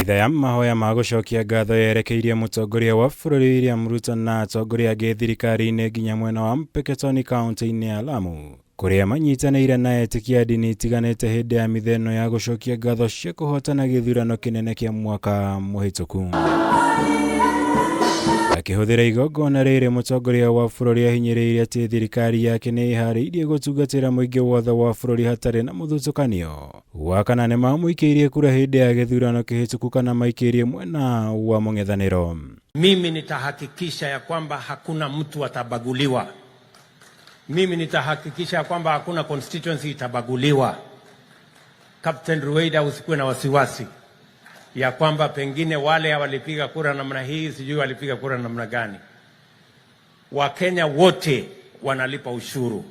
Mitha ya mahoya ma gũcokia ngatho yerekeirie mũtongoria wa bũrũri William Ruto na atongoria angĩ thirikari-inĩ nginya mwena wa Mpeketoni kaunti-inĩ ya Lamu, kũrĩa manyitanĩire na etĩkia a ndini itiganĩte hĩndĩ ya mitha ĩno ya gũcokia ngatho cia kũhotana gĩthurano kĩnene kĩa mwaka mũhĩtũku. Akĩhũthĩra igongona rĩrĩ, mũtongoria wa bũrũri ahinyĩrĩirie atĩ thirikari yake nĩ ĩharĩirie gũtungatĩra mũingĩ wothe wa bũrũri hatarĩ na mũthutũkanio. Wa kana nĩ mamũikĩirie kura hĩndĩ ya gĩthurano kĩhĩtũku kana maikĩirie mwena wa mũng'ethanĩro. Mimi nitahakikisha ya kwamba hakuna mtu atabaguliwa. Mimi nitahakikisha ya kwamba hakuna constituency itabaguliwa. Captain Ruweida, usikuwe na wasiwasi ya kwamba pengine wale walipiga kura namna hii, sijui walipiga kura namna gani. Wakenya wote wanalipa ushuru,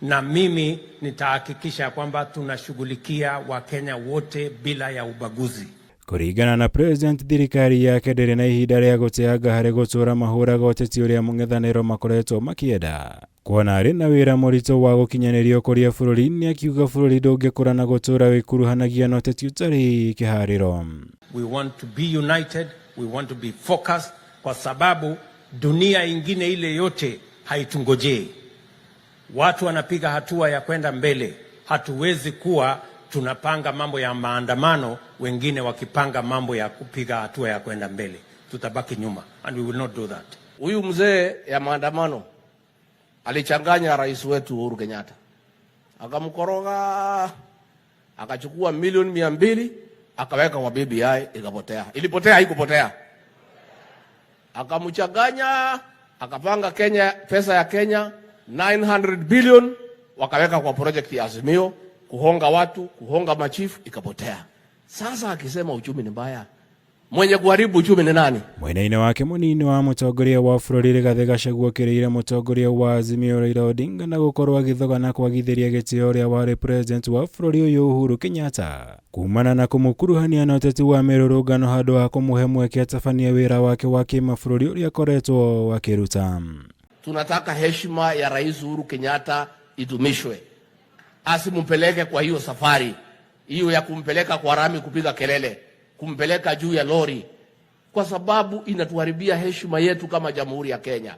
na mimi nitahakikisha kwamba tunashughulikia Wakenya wote bila ya ubaguzi. Kũringana na President, thirikari yake ndĩrĩ na ihinda rĩa gũteanga harĩ gũtũra mahũraga ũteti ũrĩa mũng'ethanĩro makoretwo makĩenda, kuona arĩ na wĩra mũritũ wa gũkinyanĩria ũkũria bũrũri-inĩ, akiuga bũrũri ndũngĩkũra na gũtũra wĩkuruhanagia na ũteti ũtarĩ kĩharĩro. We want to be united, we want to be focused, kwa sababu dunia ingine ile yote haitungojei. Watu wanapiga hatua ya kwenda mbele. Hatuwezi kuwa tunapanga mambo ya maandamano, wengine wakipanga mambo ya kupiga hatua ya kwenda mbele. Tutabaki nyuma and we will not do that. Huyu mzee ya maandamano alichanganya rais wetu Uhuru Kenyatta, akamkoroga, akachukua milioni 200 akaweka kwa BBI, ikapotea. Ilipotea, haikupotea? Akamchanganya, akapanga Kenya, pesa ya Kenya 900 billion wakaweka kwa project ya Azimio, kuhonga watu, kuhonga machifu, ikapotea. Sasa akisema uchumi ni mbaya, mwenye kuharibu uchumi ni nani? Mwena-inĩ wake, mũnini wa mũtongoria wa bũrũri Rigathĩ Gachagua okĩrĩire mũtongoria wa Azimio Raila Odinga na gũkorwo agĩthogana kwagithĩria gĩtĩo ũrĩa warĩ president wa bũrũri ũyũ Uhuru Kenyatta kumana na kũmũkuruhania na ũteti wa mĩrũrũngano handũ ha kũmũhe mweke atabanie wĩra wake wa kĩmabũrũri ũrĩa akoretwo akĩruta. Tunataka heshima ya Rais Uhuru Kenyatta idumishwe, asimpeleke kwa hiyo safari hiyo ya kumpeleka kwa rami kupiga kelele, kumpeleka juu ya lori, kwa sababu inatuharibia heshima yetu kama Jamhuri ya Kenya,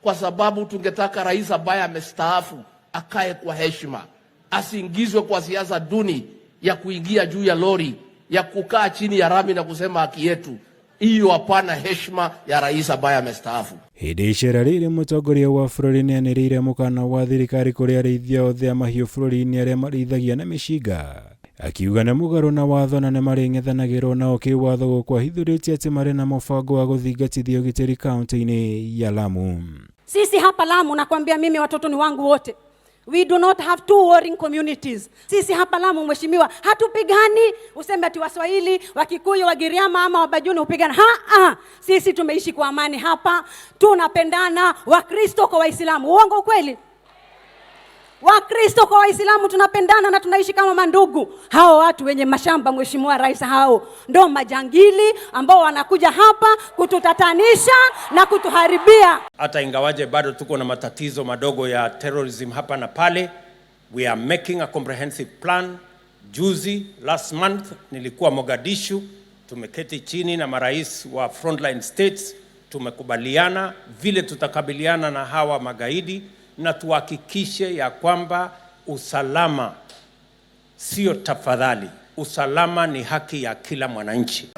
kwa sababu tungetaka rais ambaye amestaafu akae kwa heshima, asiingizwe kwa siasa duni ya kuingia juu ya lori, ya kukaa chini ya rami na kusema haki yetu. Hiyo hapana heshima ya rais ambaye amestaafu. Hĩndĩ icera rĩrĩ, mũtongoria wa bũrũri nĩanĩrĩire mũkana wa thirikari kũrĩ arĩithia othe a mahiũ bũrũri-inĩ arĩa marĩithagia na mĩcinga, akiuga nĩ mũgarũ na watho na nĩmarĩng'ethanagĩrwo nao kĩwatho, gũkũ ahithũrĩtie atĩ marĩ na mũbango wa gũthingatithia ũgitĩri kaunti-inĩ ya Lamu. Sisi hapa Lamu, nakwambia mimi watoto ni wangu wote. We do not have two warring communities. Sisi hapa Lamu, mheshimiwa, hatupigani useme ati Waswahili, Wakikuyu, Wagiriama ama Wabajuni hupigana. Ha, ha. Sisi tumeishi kwa amani hapa, tunapendana, Wakristo kwa Waislamu. Uongo ukweli? Wakristo kwa Waislamu tunapendana na tunaishi kama mandugu. Hao watu wenye mashamba, Mheshimiwa Rais, hao ndo majangili ambao wanakuja hapa kututatanisha na kutuharibia. Hata ingawaje bado tuko na matatizo madogo ya terrorism hapa na pale, we are making a comprehensive plan. Juzi, last month, nilikuwa Mogadishu, tumeketi chini na marais wa frontline states, tumekubaliana vile tutakabiliana na hawa magaidi na tuhakikishe ya kwamba usalama sio tafadhali, usalama ni haki ya kila mwananchi.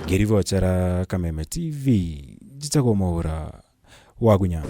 Ngĩribotera Kameme TV, njĩtagwo Mwaũra wa Gunya.